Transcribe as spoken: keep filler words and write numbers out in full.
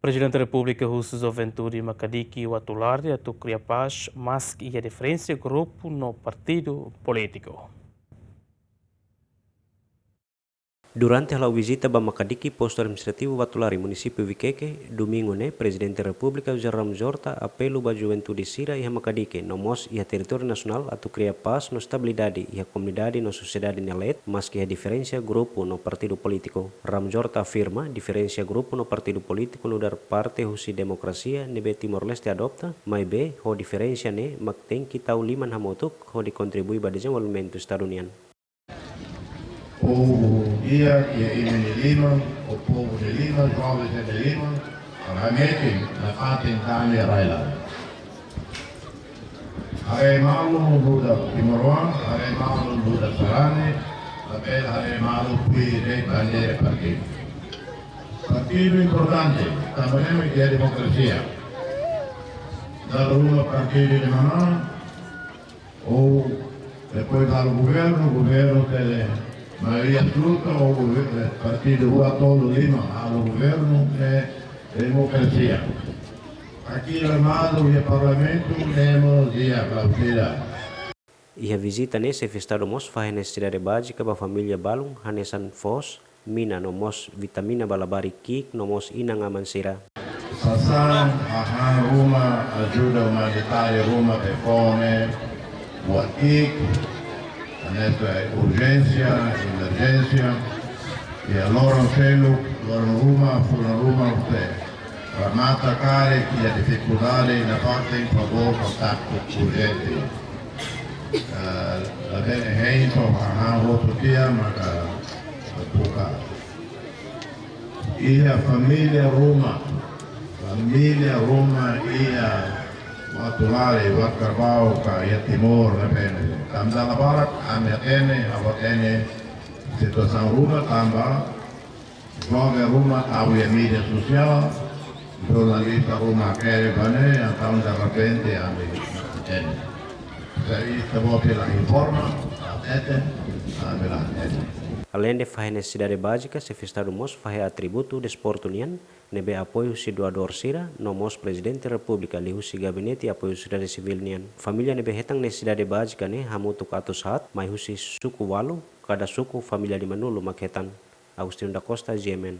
Prezidente Repúblika husu juventude Makadiki Watulari atu kria pás, maski iha diferensa grupu no partidu polítiku. Durante hala'o vizita ba Makadiki, Postu Administrativu Watulari, Munisípiu Vikeke, Domingu ne'e, Prezidente Repúblika José Ramos Horta apelu ba juventude sira iha Makadiki, no mós iha territóriu nasionál, atu kria pás no estabilidade iha komunidade no sosiedade nia leet, maski iha diferensa grupu no partidu polítiku. Ramos Horta afirma, diferensa grupu no partidu polítiku nu'udar parte husi demokrasia ne'ebé Timor-Leste adopta, maibé ho diferensa ne'e mak tenke tau liman hamutuk hodi kontribui ba dezenvolvimentu estadu nian. Povu di'ak iha imi-nia liman, o povu nia liman, jovens nia liman, rai metin nafatin dame rai-laran. Haree malu nu'udar timoroan, haree malu nu'udar sarani, labele haree malu tuir de'it bandeira partidu. Partidu importante, tanba ne'e mak iha demokrasia. Dala ruma partidu ida manoan, ou depois dala governu, governu tenke maioria absoluta, ou governu, partidu rua, tolu, lima halo governu, ne'e demokrasia. Aqui armado iha parlamentu, ne'e mós iha klausura. Iha vizita ne'e, Xefe Estadu mós fahe nesesidade bázika ba família balun, hanesan foos, mina no mós vitamina ba labarik ki'ik no mós inan-aman sira. Sasán, hahán ruma, ajuda umanitária ruma, telefone, buat ki'ik, hanesan urjénsia, emerjénsia, iha loron seluk, loron ruma, fulan ruma, te remata karik iha difikuldade, nafatin favór kontaktu urjente. Eh, labele hein to'o hahán hotu tiha maka buka. Iha família ruma, família ruma iha Watulari, Wakarbau ka iha Timor ne'ebé ne'e. Tanba dala barak ami hatene, ha'u hatene situasaun ruma tanba joven ruma tau iha mídia sosiál, jornalista ruma hakerek ba ne'e, entaun derrepente ami hatene. Se ita-boot la informa, hatete, ami la hatene. Aleinde fahe nesesidade bázika, Xefe Estadu mós fahe atributu desportu nian, ne'ebé apoiu husi doadór sira, no mós Prezidente Repúblika liuhusi Gabinete Apoiu Sosiedade Sivíl nian. Família ne'ebé hetan nesesidade bázika ne'e hamutuk atus haat, mai husi suku ualu, kada suku família limanulu mak hetan. Agostinho da Costa, G M N.